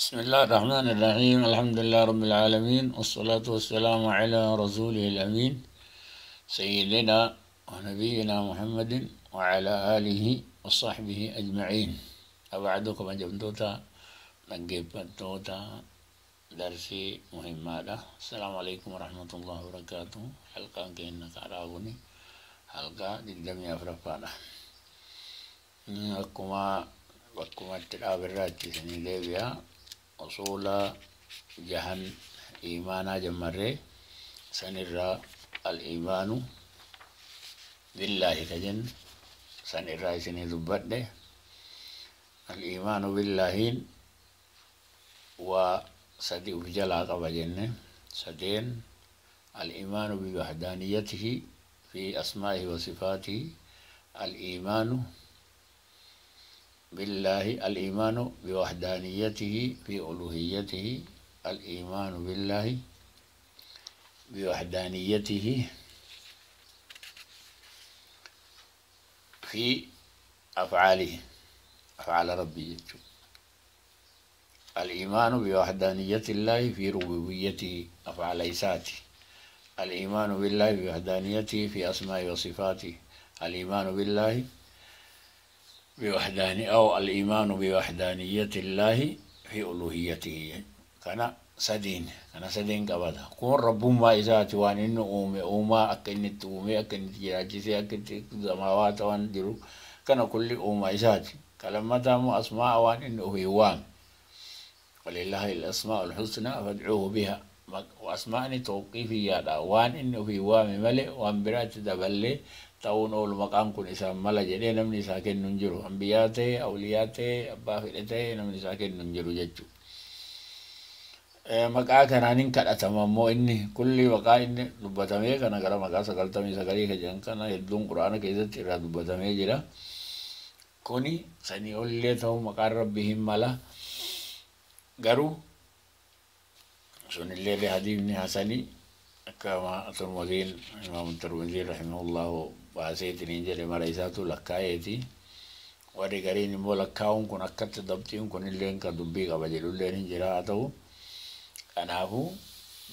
بسم الله الرحمن الرحيم. الحمد لله رب العالمين، والصلاة والسلام على رسوله الأمين سيدنا ونبينا محمد وعلى آله وصحبه أجمعين. أبعدكم أجمدوتا نجيبتوتا درسي مهمة. السلام عليكم ورحمة الله وبركاته. حلقة كأنك عراغني حلقة للجميع أفرفانا أكما bakkuma itti dhaabirraa isinii deebi'a. Usuula jahan iimaanaa jammarree sanirraa al-iimaanu billaahi ka jennu san irraa isinii dubbadhe. Al-iimaanu billaahiin waa sadi uf jalaa qaba jenne. Sadeen al-iimaanu biwahdaaniyatihi fi asmaa'ihi wa sifaatihi, al-iimaanu بالله، الإيمان بوحدانيته في ألوهيته، الإيمان بالله بوحدانيته في أفعاله، أفعال ربي، الإيمان بوحدانية الله في ربوبيته، أفعال إساته، الإيمان بالله بوحدانيته في أسمائه وصفاته، الإيمان بالله بوحداني أو الإيمان بوحدانية الله في ألوهيته. كان سدين، كان سدين قبضة كون رب ما إذا توان إنه أومي أوما أكن تومي أكن تجاجسي أكن زماوات وان ديرو كان كل أوما إذا كلمة مو أسماء وان إنه هو ولله الأسماء الحسنى فادعوه بها. وأسماءني توقيفية وان إنه هو ملئ وان برات دبلي ta'uun oolu maqaan kun isaan mala jedhee namni isaa kennu hin jiru. Ambiyaa ta'e, awliyaa ta'e, abbaa fedhe ta'e namni isaa kennu hin jiru jechuudha. Maqaa kanaan hin kadhatama ammoo inni kulli maqaa inni dubbatamee kana gara maqaa 99 ka jedhan kana hedduun quraana keessatti irraa dubbatamee jira. Kuni sanii olillee ta'u maqaan rabbi hin mala. Garuu sunillee hadiifni hasanii akkama Tirmiziin Imaam Tirmizii rahimahullahu baaseetiin jedhe mara isaatu lakkaa'eeti. Warri gariin immoo lakkaa'uun kun akkatti dabxiin kun illee kan dubbii qaba jedhullee hin jira haa ta'u. Kanaafuu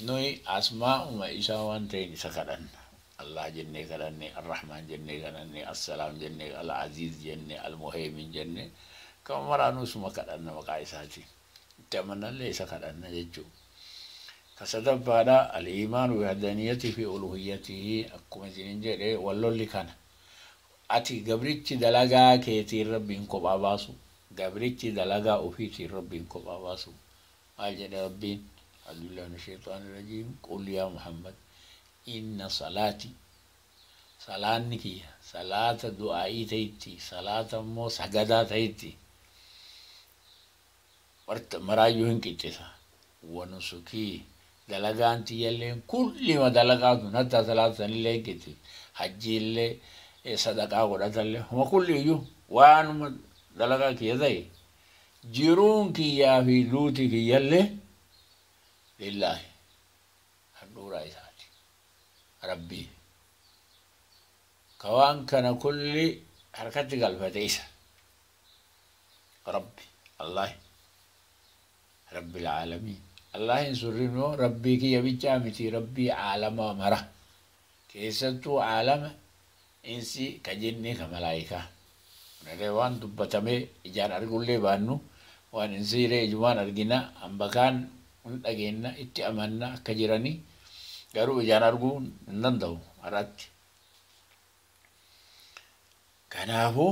nuyi asmaa'uma isaa waan ta'een isa kadhanna. Allah jennee kadhanne, Arrahmaan jennee kadhanne, Assalaam jennee, Al-Aziz jennee, Al-Muhaymin jennee kama maraanuu isuma kadhanna maqaa isaatiin. Itti amannallee isa kadhanna jechuudha. كسدفادا الإيمان بوحدانيته في ألوهيته أكما جنين واللولي كان أتي قبرتي دلقا كيتي ربي إنكو باباسو قبرتي دلقا أفيتي ربي إنكو باباسو قال جل ربي أعوذ بالله من الشيطان الرجيم قل يا محمد إن صلاتي صلاة صلاة دعائي تيتي صلاة مو سجدا تيتي مرايو هنكتسا ونسكي dalagaan tiyyallee kulli ma dalagaa tun hatta salaata sanillee eeggate hajjiillee sadaqaa godhatallee homa kulli iyyuu waanuma dalagaa kiyya ta'e jiruun kiyyaa fi duuti kiyyallee lillaahi handhuuraa isaati rabbii ka waan kana kulli harkatti galfate isa rabbi allahi rabbil aalamiin. الله ينصرنه ربي كي يبيع متي ربي عالم مرة كيستو عالم إنسي كجني كملائكة نروان دبتمي إجان أرجول لي بانو وان إنسي رجوان أرجنا أم بكان أجينا إتأمنا كجيراني قالوا إجان أرجون نندو أرات كناهو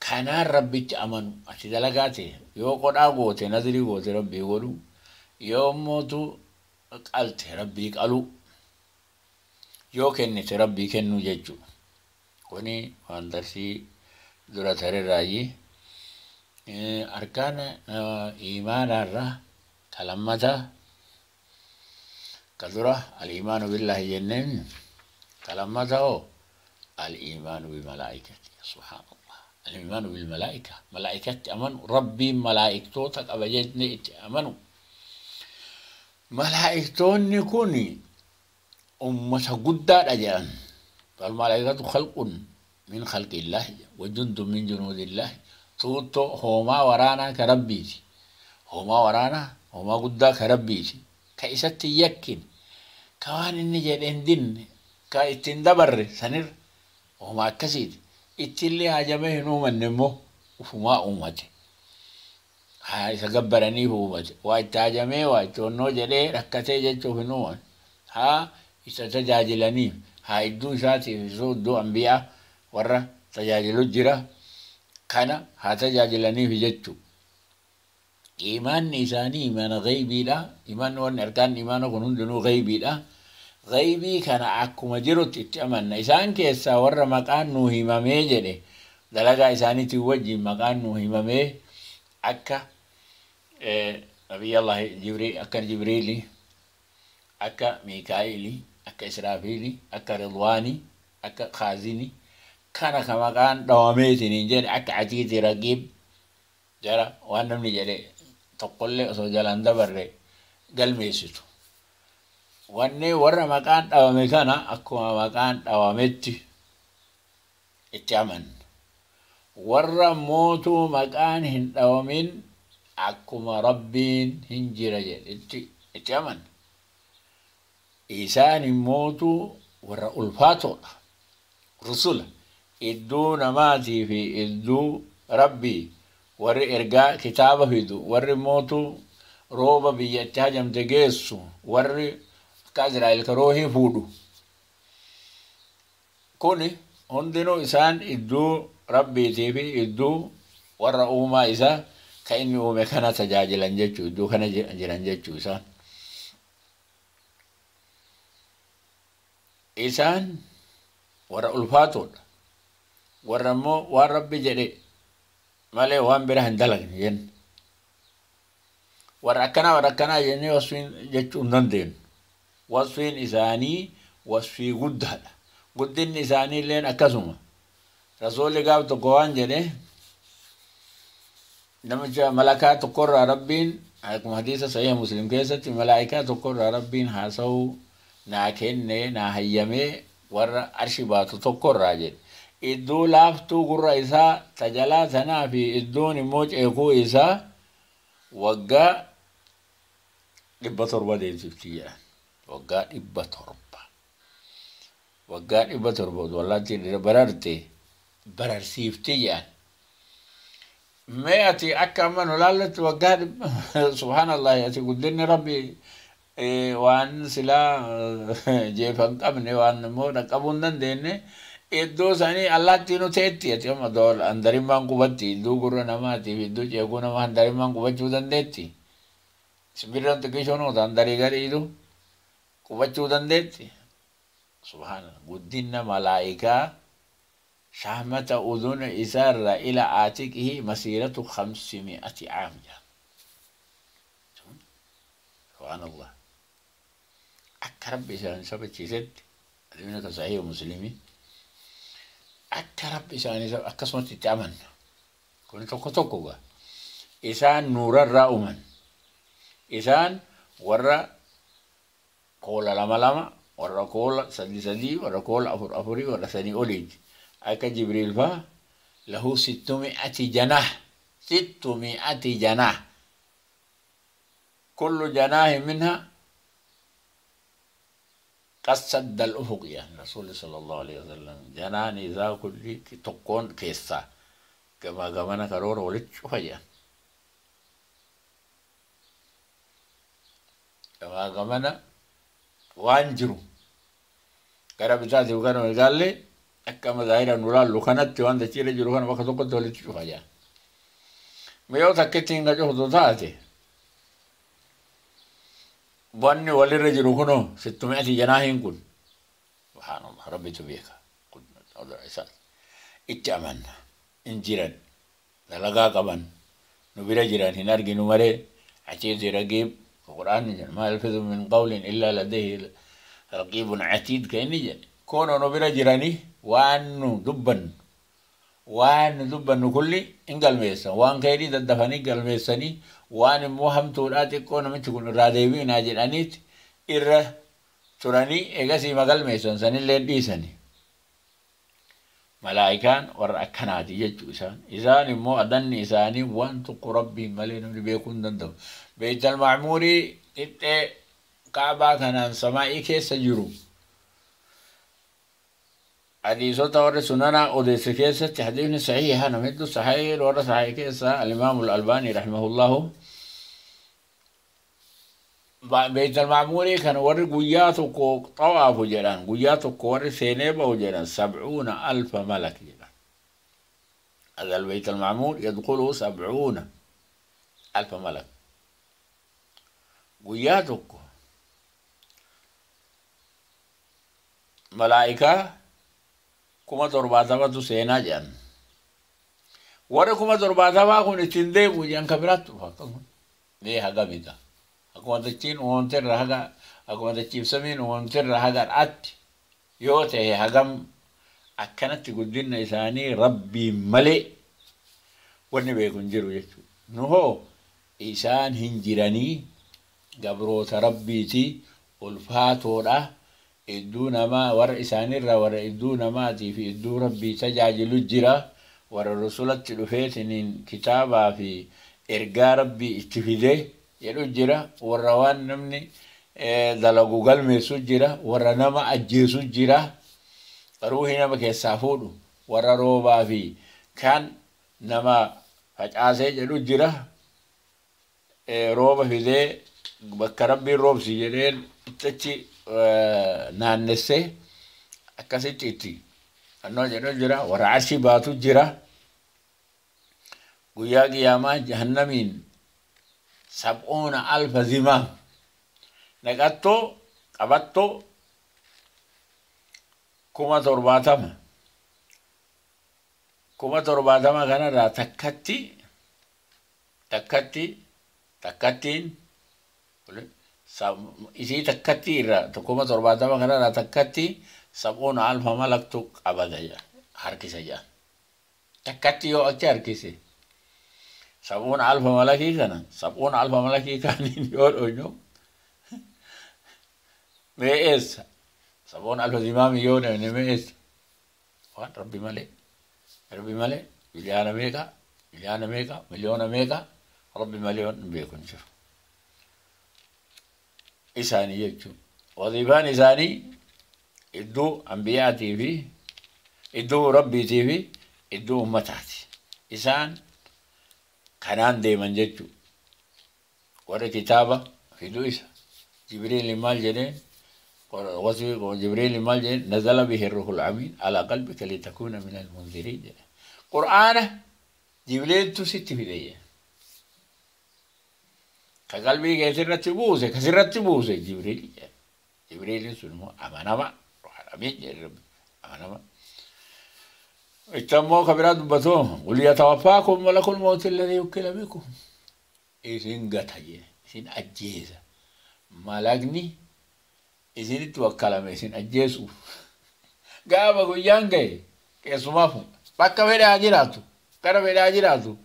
كان ربي تأمنو أتدلقاته يوقد أقوته نذري قوته ربي يقولوا yoo mootu qalte rabbii qalu yoo kennite rabbii kennu jechuudha. Kuni waan darsii dura tarerraayi arkaana iimaanaarraa ka lammataa ka dura al-iimaanu billaahi jenneen ka lammataa hoo al-iimaanu bimalaa'ikati subhaanallah al-iimaanu bilmalaa'ika malaa'ikatti amanu rabbiin malaa'iktoota qaba jennee itti amanu. Malaa'iktoonni kun ummata guddaadha jedhan. Falmalaa'ikatu khalqun min khalqillaahi wa jundun min junuudillaahi. Tuuttoo hoomaa waraanaa ka rabbiiti. Homaa waraanaa, homaa guddaa ka Rabbiiti. Ka isatti hin yakkine, ka waan inni jedhe hin dinne, ka ittiin dabarre sanirra homaa akkasiiti. Ittillee hajamee hin uumanne immoo ufumaa uumate. Haa isa gabbaraniif uumate. Waa itti hajamee waa itti onnoo jedhee rakkatee jechuuf hin uuman. Haa isa tajaajilaniif, haa iddoo isaatiif isoo iddoo ambiyaa warra tajaajilu jira. Kana haa tajaajilaniif jechuudha. Imaanni isaanii imaana ghaybiidha. Imaanni wanni arkaan imaana kun hundinuu ghaybiidha. Ghaybii kana akkuma jirutti itti amanna. Isaan keessaa warra maqaan nuu himamee jedhe dalagaa isaaniitiin wajjin maqaan nuu himamee akka Nabiyyallahi Jibriil, akka Jibriili, akka Miikaa'ili, akka Israafiili, akka Ridwaani, akka Khaazini kana ka maqaan dhawameetiin jedhe akka Atiiti Raqiib jara waan namni jedhe tokkollee osoo jalaan dabarre galmeessitu. Wanni warra maqaan dhawame kana akkuma maqaan dhawametti itti amanna. Warra mootuu maqaan hin dhawamin akkuma Rabbiin hin jira jedhetti itti amanna. Isaan immootu warra ulfaatoodha. Rusula iddoo namaatii fi iddoo Rabbii warri ergaa kitaaba fidu, warri mootuu rooba biyya itti hajamte geessu, warri akka Israa'el karoohii fuudhu. Kuni hundinuu isaan iddoo Rabbiitii fi iddoo warra uumaa isaa ka inni uume kana tajaajilan jechuu, iddoo kana jiran jechuu isaan. Isaan warra ulfaatoodha. Warra immoo waan Rabbi jedhe malee waan bira hin dalagne jenna. Warra akkanaa jennee wasfiin jechuu hin dandeenyu. Wasfiin isaanii wasfii guddaadha. Guddinni isaanii illeen akkasuma. Rasuulli gaaf tokko waan jedhe namicha malakaa tokkorraa Rabbiin akkuma hadiisa sahiha Muslim keessatti malaayikaa tokkorraa Rabbiin haasa'uu naa kenne naa hayyamee warra arshi baatu tokkorraa jedhe. Iddoo laaftuu gurra isaa tajalaa sanaa fi iddoon immoo ceekuu isaa waggaa 700 deemsifti jedhan. Waggaa 700. Waggaa 700 wallaatti bararte bararsiifti jedhan. Mee ati akka amma nu laallattu waggaa subhaanallah ati guddinni Rabbi waan silaa jeefa hin qabne waan immoo dhaqqabuu hin dandeenye iddoo sanii allaattii nu teetti ati amma handarimmaan qubatti iddoo gurra namaatiif iddoo ceekuu namaa handarimmaan qubachuu dandeetti. Simbirroon xiqqishoon oota handarii gariitu qubachuu dandeetti. Subhaanallah guddinna malaa'ikaa shahmata udhuna isaarra ila aatiqihi masiiratu 500 caam jedha. Subhaanallah. Akka Rabbi isaan sabachiisetti adeemsa kan sahiha Muslimii akka Rabbi isaanii akkasumatti itti amanna. Kun tokko tokko gaa. Isaan nuurarraa uuman. Isaan warra koola lama lama, warra koola sadi sadii, warra koola afur afurii, warra sanii oliiti. Akka Jibriil faa lahu 600 janah. 600 janah. Kullu janaahin minha قد سد الأفق يعني رسول صلى الله عليه وسلم جنان إذا كل تكون كيسا كما كمان كرور ولد شوفيا كما كمان وانجرو كرب ذاتي وكانوا قال لي أكما ظاهرا نورال لو كانت وان تشيل جرو كان وقت وقت ولد شوفيا ما يوتا كتين كجو ذاتي wanni walirra jiru kunoo 600 janaahiin kun subhaanallah Rabbitu beeka itti amanna hin jiran dalagaa qaban nu bira jiran hin arginu malee achiiti raqiib qur'aanni jedha maa yalfizu min qawlin illaa ladayhi raqiibun atiid ka inni jedhe kunoo nu bira jiranii waan nu dubbannu kulli hin galmeessan waan kayrii daddafanii galmeessanii waan immoo hamtuudhaa xiqqoo namichi kun irraa deebiinaa jedhaniiti irra turanii eegasii magalmeessan sanillee dhiisani. Malaayikaan warra akkanaati jechuu isaan. Isaan immoo adanni isaanii waan tokko Rabbiin malee namni beekuu hin danda'u. Beeytal Macmuurii qixxee Kaabaa kanaan samaa'ii keessa jiru. Hadiisota warri sunanaa odeesse keessatti hadiisni sahiiha nama hedduu sahiih warra sahiih keessa Al-Imaamu Al-Albaanii rahimahullahu Beeytal Macmuurii kana warri guyyaa tokko xawaafu jedhan, guyyaa tokko warri seenee ba'u jedhan, sabcuuna alfa malak jedhan. هذا البيت المعمور يدخله 70,000 ملك. Guyyaa tokko malaa'ikaa 70,000tu seenaa jedhan. Warri 70,000 kun ittiin deemu jedhan, ka biraatti dhufa akkasuma. Mee hagamita. Akkuma dachiin uumamterra haga, akkuma dachiif samiin uumamterra haga atti yoo ta'e hagam akkanatti guddinna isaanii Rabbiin malee wanni beeku hin jiru jechuudha. Nu hoo isaan hin jiranii, gabroota Rabbiiti, ulfaatoodha. Idduu namaa warra isaanirra warra idduu namaatii fi idduu Rabbii tajaajilu jira. Warra rusulatti dhufeetiniin kitaabaa fi ergaa Rabbii itti fide jedhu jira. Warra waan namni dalagu galmeessu jira. Warra nama ajjeesu jira. Ruuhii nama keessaa fuudhu. Warra roobaa fi kan nama facaasee jedhu jira. Rooba fidee bakka Rabbiin roobsi jedheen itti naannessee akkasitti itti annoo jedhu jira. Warra arshii baatu jira. Guyyaa qiyaamaa jahannamiin 70,000 zimaam naqattoo qabattoo 70,000, 70,000 kanarraa takkatti takkatti takkattiin isii takkatti irraa 70,000 kanarraa takkatti 70,000 malaktu qabata jedha, harkisa jedha. Takkatti yoo achi harkise 70,000 malakii kana 70,000 malakii kaaniin yoo dhonyo mee eessa? 70,000 zimaamii yoo dhonyo mee eessa? Waan Rabbi malee, Rabbi malee miliyoona meeqa, miliyoona meeqa, miliyoona meeqa Rabbi malee waan hin beeku hin jiru. Isaanii jechuun waziifaan isaanii iddoo ambiyaatii fi iddoo Rabbiitii fi iddoo ummataati. Isaan kanaan deeman jechuun warri kitaaba fiduu isa. Jibriil maal jedheen? Jibriil maal jedheen? Nazala bihi ruhul amiin alaa qalbika litakuuna min almunziriin jedhe. Qur'aana Jibriiltu sitti fide jedhe. Ka qalbii keetirratti buuse, ka sirratti buuse Jibriil jedhe. Jibriilin sun immoo amanama, ruhul amiin jedhe Rabbi, amanama. Itti ammoo ka biraa dubbatoo, qul yatawaffaakum malakul mawti alladhii wukkila bikum. Isin gata jedhe, isin ajjeesa. Malakni isinitti wakkalame isin ajjeesuuf. Gaafa guyyaan gahe keessumaa fuudha. Bakka fedhe haa jiraatu, gara fedhe haa jiraatu.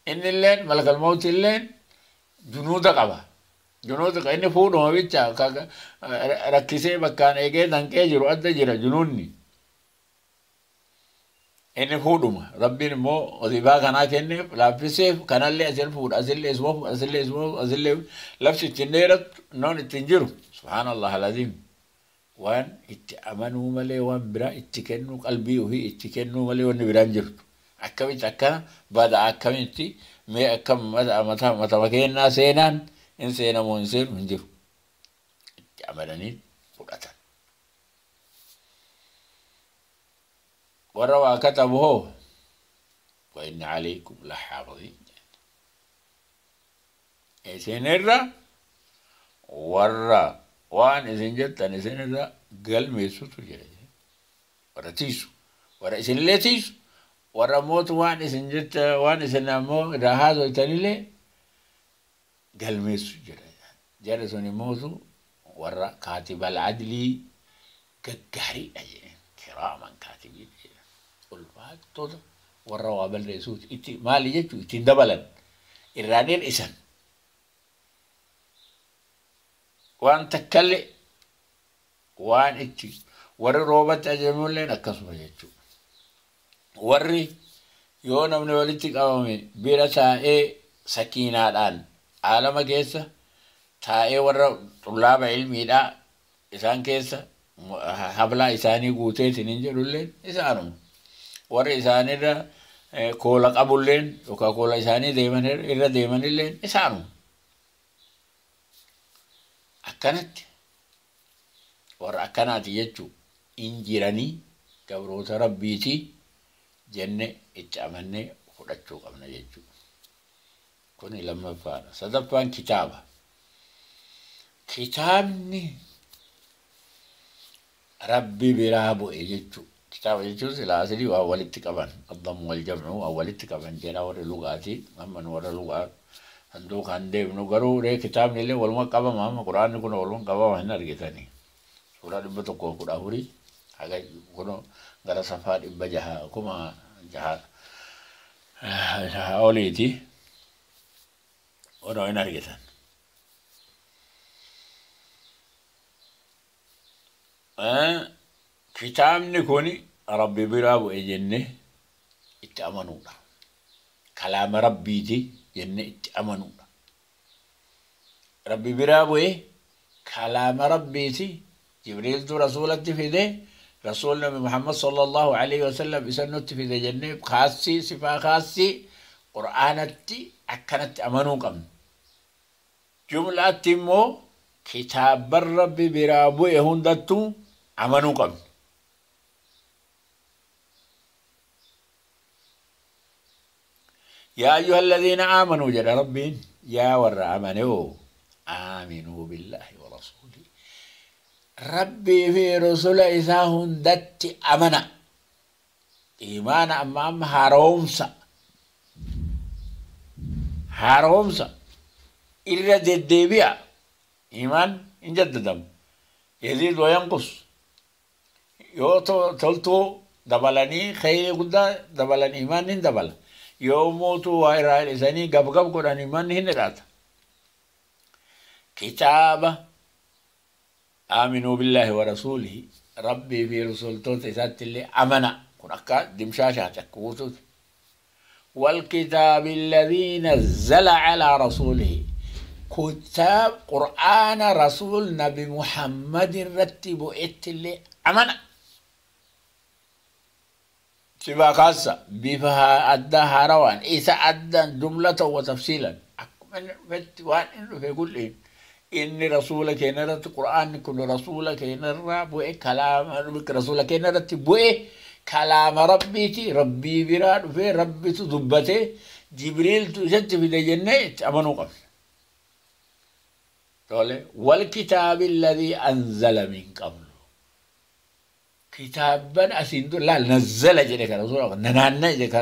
Inni illeen malakal mawti illeen junuuda qaba. Junuuda qaba. Inni fuudhuma bicha rakkisee bakkaan eegee danqee jiru adda jira junuunni. Inni fuudhuma. Rabbiin immoo waziifaa kanaa kenneef laaffiseef, kanallee asin fuudha, asillee isuma fuudha, asillee isuma fuudha, asillee lafti ittiin dheerattu noon ittiin jiru. Subhaanallah alazim. Waan itti amanuu malee waan biraa itti kennuu, qalbii ofii itti kennuu malee wanni biraan jirtu. Akkamitti akkana bada, akkamitti mee akkam mata mata kennaa seenaan hin seenamoo hin seenu hin jiru. Itti amananii fudhatan. Warra waa katabu hoo, wa inna alaykum la xaafiziin. Isinirra warra waan isin jettan isinirra galmeessutu jira. Warra tiisu, warra isinillee tiisu, warra mootu waan isin jetta waan isin ammoo irraa haasoytanillee galmeessu jira. Jarri sun immootu warra kaatibal adlii gaggaariidha jedhe. Kiraaman kaatibiin jedhe. Ulfaattota warra waa balleessuuti. Itti maali jechuu ittiin dabalan irraan hir'isan. Waan takkallee waan itti warri roobatti ajajamulleen akkasuma jechuudha. Warri yoo namni walitti qabame bira taa'ee sakiinaadhaan aalama keessa taa'ee warra xullaaba ilmiidhaa isaan keessa hablaa isaanii guuteetiin hin jedhulleen isaanuma. Warri isaanirra koola qabulleen yookaan koola isaanii deeman irra deemanilleen isaanuma. Akkanatti warra akkanaati jechuu injiranii gabroota rabbiitii jenne itti amannee fudhachuu qabna jechuudha. Kuni lammaffaadha. Sadaffaan kitaaba. Kitaabni rabbi biraa bu'e jechuudha. Kitaaba jechuun silaa asilii waa walitti qaban. Addamu wal jam'u waa walitti qaban jedha warri lugaatii. Amma nu warra lugaa sanduuqaan deemnu garuu ree kitaabni illee waluma qabama amma quraanni kun waluma qabama hin argitanii. Suuraa 114 haga kun gara safaa 600 6,000 oliiti. Onoo hin argitan. Kitaabni kun rabbi biraa bu'e jennee itti amanuudha. Kalaama rabbiiti jennee itti amanuudha. Rabbi biraa bu'e kalaama rabbiiti. Jibriiltu rasuulatti fide rasuul nabi Muhammad sallallahu alaihi wasallam isa nutti fide jennee kaassii sifaa kaassii qur'aanatti akkanatti amanuu qabna. Jumlaatti immoo kitaabban rabbi biraa bu'e hundattuu amanuu qabna. Yaa ayyuha alladhiina aamanuu jedha rabbiin yaa warra amanee aaminuu billaahi wa rasuulii. Rabbii fi rasula isaa hundatti amana. Imaana amma amma haaromsa. Haaromsa. Irra deddeebi'a. Imaan hin jaddadamu. Yaziid wa yanqus. Yoo toltuu dabalanii khayrii guddaa dabalan imaan hin dabala. Yoo mootuu waa irraa hir'isanii gabgab godhan imaan hin hir'ata. Kitaaba آمنوا بالله ورسوله ربي في رسولته ذات اللي أمنا كن أكا دمشاشاتك والكتاب الذي نزل على رسوله كتاب قرآن رسول نبي محمد رتب اللي أمنا سبا خاصة بفها أداها روان إذا أدى جملة وتفصيلا أكمل وان إنه في كل إيه إن رسولك نرت قرآن كل رسولك نرى بوء كلام رسولك نرت بوء كلام ربي ربي براد في ربي تضبته جبريل تجد في الجنة أمنوا قبل والكتاب الذي أنزل من قبل كتابا أسند لا نزل جلك رسولك ننانا جلك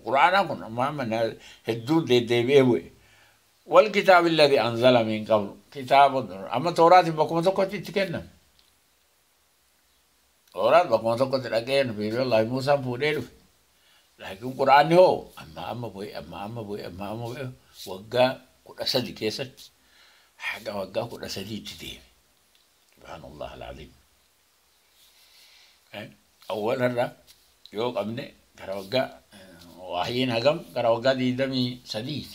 قرآن كنا ما من هدود دي بوء والكتاب الذي أنزل من قبل كتاب أما توراة بكم تقوت تتكلم توراة بكم تقوت لكن في الله موسى فوديل لكن قرآن هو أما أما بوي أما أما بوي أما أما بوي وقع كل أسدي كيسة حاجة وقع كل أسدي تديم سبحان الله العظيم. أول هرة يوق أمني كرا وقع وحيين هجم كرا وقع دي دمي سديد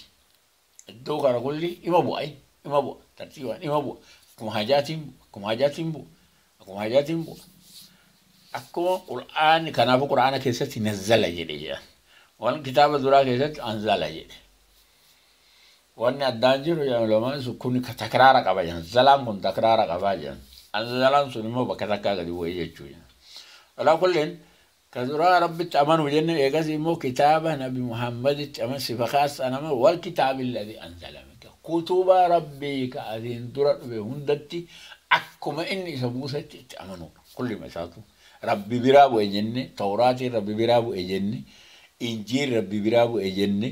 iddoo kana kulli ima bu'a ima bu'a tartiibaan ima bu'a akkuma hajaatiin bu'a akkuma hajaatiin bu'a akkuma hajaatiin bu'a akkuma qur'aanni kanaafuu qur'aana keessatti nazzala jedhe jedhan waan kitaaba duraa keessatti anzala jedhe wanni addaan jiru jedhan lamaan sun kun takraara qaba jedhan zalaan kun takraara qabaa jedhan anzalaan sun immoo bakka takkaa gadi bu'ee jechuu jedhan alaa kulleen كذرا ربي تأمنوا جنة يجازي مو كتابة نبي محمد تأمن صفة أنا ما والكتاب الذي أنزل منك كتب ربي كأذين درا بهندتي أكما إني سموسة تأمنوا كل ما شاطوا ربي برابو جنة توراة ربي برابو جنة إنجيل ربي برابو جنة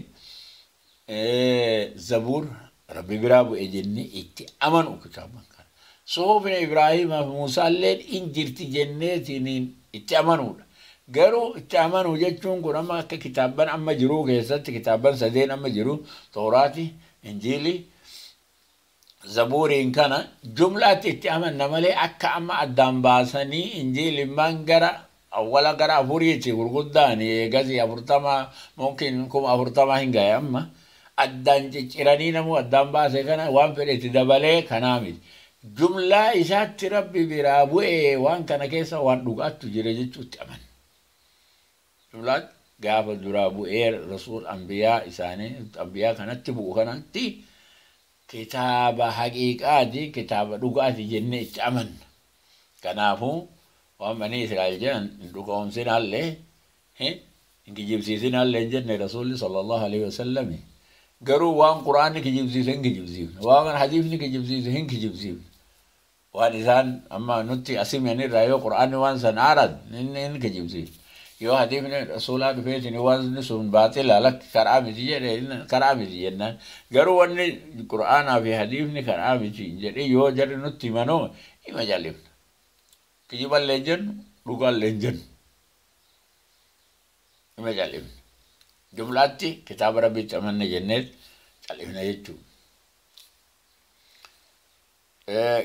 زبور ربي برابو جنة اتأمنوا كتابا صحف إبراهيم موسى الليل إنجيل تجنة اتأمنوا garuu itti amanuu jechuun kun amma akka kitaabban amma jiruu keessatti kitaabban sadeen amma jiru Tooraati, Injiilii, Zabuuriin kana jumlaatti itti amanna malee akka amma addaan baasanii Injiilimmaan gara Awwala gara afuriiti gurguddaan eegasii 40 mumkin 40,000 hin gahe amma addaan cicciranii namuu addaan baase kana waan fedhe itti dabalee kanaa miti. Jumlaa isaatti Rabbi biraa bu'ee waan kana keessa waan dhugaattu jira jechuutti amanna. Jumlaan gaafa duraa bu'ee rasuul ambiyaa isaanii ambiyaa kanatti bu'u kanatti kitaaba haqiiqaati kitaaba dhugaati jennee itti amanna. Kanaafuu waan banii Israa'el jedhan hin dhugoomsinaallee hin kijibsiisinaallee hin jenne rasuulli sallallahu alaihi wasallam. Garuu waan Qur'aanni kijibsiise hin kijibsiifne, waan hadiifni kijibsiise hin kijibsiifne. Waan isaan amma nutti asiman irraa yoo Qur'aanni waan san aarad inni hin kijibsiifne. Yoo hadiifni rasuulaa dhufeetiin waan sun baaxila lakki karaa miti jedhe karaa miti jennaan. Garuu wanni Qur'aanaa fi hadiifni karaa miti jedhe yoo jarri nutti himanoo hima jallifna. Kijiballee hin jennu, dhugaallee hin jennu. Hima jallifna. Jumlaatti kitaaba Rabbiitti amanne jennee cal'ifna jechuudha.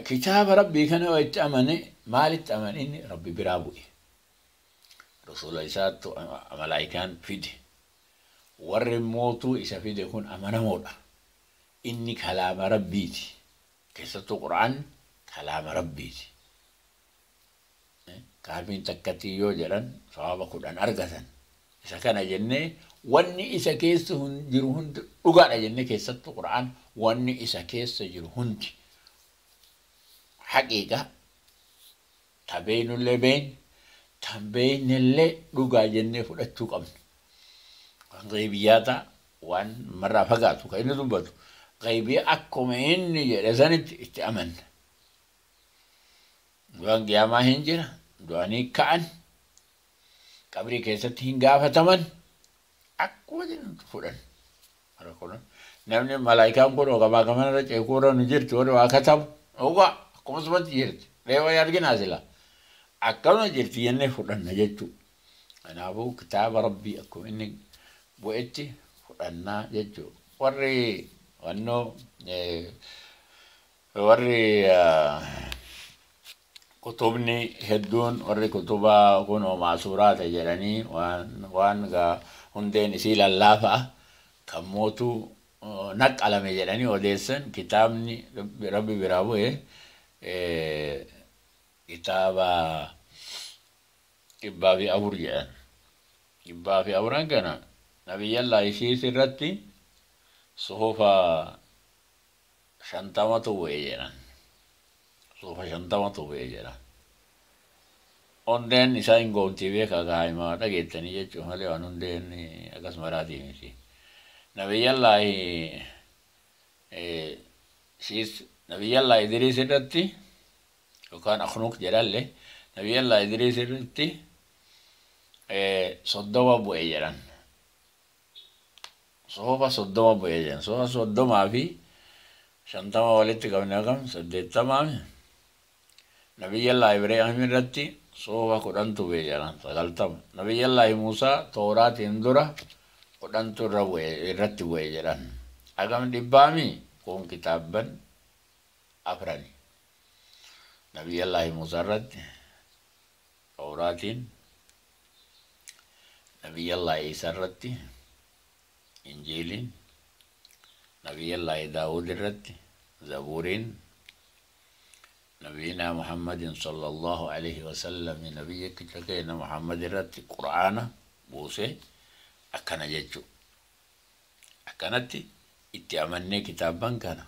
Kitaaba Rabbii kana yoo itti amane maalitti amane inni Rabbi biraa bu'e. Rasuula isaattu malaayikaan fide. Warri mootuu isa fide kun amanamoodha. Inni kalaama Rabbiiti. Keessattuu Qur'aan kalaama Rabbiiti. Kaafiin takkatti yoo jedhan sawaaba 10 argatan. Isa kana jennee wanni isa keessa jiru hundi dhugaadha jennee keessattuu Qur'aan wanni isa keessa jiru hundi haqiiqa ta beeynullee beeyne tan beeynellee dhugaa jennee fudhachuu qabna. Waan ghaybiyyaata waan marraa fagaatu kan inni dubbatu ghaybii akkuma inni jedhe sanitti itti amanna. Waan qiyaamaa hin jira du'anii ka'an qabrii keessatti hin gaafataman akkuma jennutti fudhan. Namni malaayikaan kun gamaa gamanarra ceekuurra nu jirti warri waa katabu dhugaa akkuma sumatti jirti. Reewa arginaa sila. Akkasuma jirti jennee fudhanna jechuudha. Kanaafuu kitaaba Rabbii akkuma inni bu'etti fudhannaa jechuudha. Warri wannoo warri kutubni hedduun warri kutuba kunoo maasuuraata jedhanii waan hundeen isii lallaafaa kan mootuu naqqalame jedhanii odeessan kitaabni Rabbi biraa bu'e kitaaba 104 jedhan. 104 kana Nabiyyallaa ishiis irratti suhufa 50tu bu'e jedhan. Suhufa 50tu bu'e jedhan. Hundeen isaa hin goomtii beekaa gaa'ima dhageettanii jechuun malee waan hundeen akkas maraatii miti. Nabiyyallaa siis Nabiyyallaa Idriis irratti yookaan Akhnuk jedhalle Nabiyyallaa Idriis irratti 30 bu'e jedhan. Suhufa 30 bu'e jedhan. Suhufa 30 fi 50 walitti qabne akkam 80. Nabiyyallaa Ibraahim irratti suhufa 10tu bu'e jedhan 90. Nabiyyallaa Muusaa Tooraatiin dura 10tu irra bu'e irratti bu'e jedhan. Akkam dhibbaami kun kitaabban afrani. Nabiyyallaa Muusaa irratti Tooraatiin, Nabiyyallaa Iisaa irratti Injiiliin, Nabiyyallaa Daawud irratti Zabuuriin, Nabiyina Muhammadin sallallahu alaihi wasallam nabiyya keenya Muhammad irratti Qur'aana buusee akkana jechuudha. Akkanatti itti amannee kitaabban kana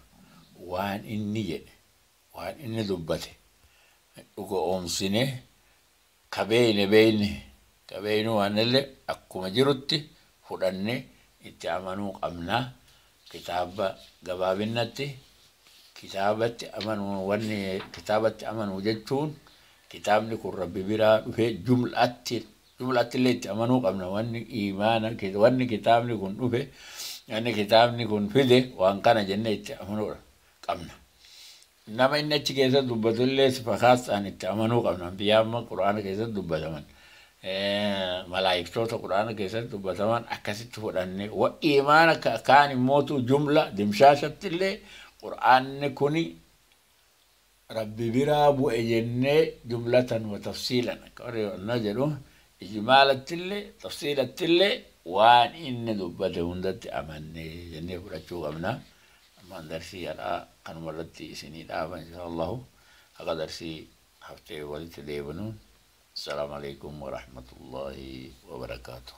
waan inni jedhe waan inni dubbate dhuga oomsinee ka beeyne beeyne ka beeynu waan illee akkuma jirutti fudhannee itti amanuu qabnaa. Kitaaba gabaabinatti kitaabatti amanuu wanni kitaabatti amanuu jechuun kitaabni kun Rabbi biraa dhufee jumlaatti illee itti amanuu qabna. Wanni imaana wanni kitaabni kun dhufe wanni kitaabni kun fide waan kana jennee itti amanuu qabna. Nama inni achi keessatti dubbatu illee sifa khaasaan itti amanuu qabna. Biyya amma Qur'aana keessatti dubbataman malaayiktoota Qur'aana keessatti dubbataman akkasitti fudhannee wa imaana kaan immootu jumla dimshaashatti illee Qur'aanni kuni Rabbi biraa bu'e jennee jumlatan wa tafsiilan akka warri jedhu. Ijmaalattillee tafsiilattillee waan inni dubbate hundatti amannee jennee fudhachuu qabna. Ammaan darsii har'aa kanuma irratti isinii dhaaba insha Allahu. Haqa darsii haftee walitti deebinuun. Assalaamu alaikum warahmatullaahi wabarakaatuh.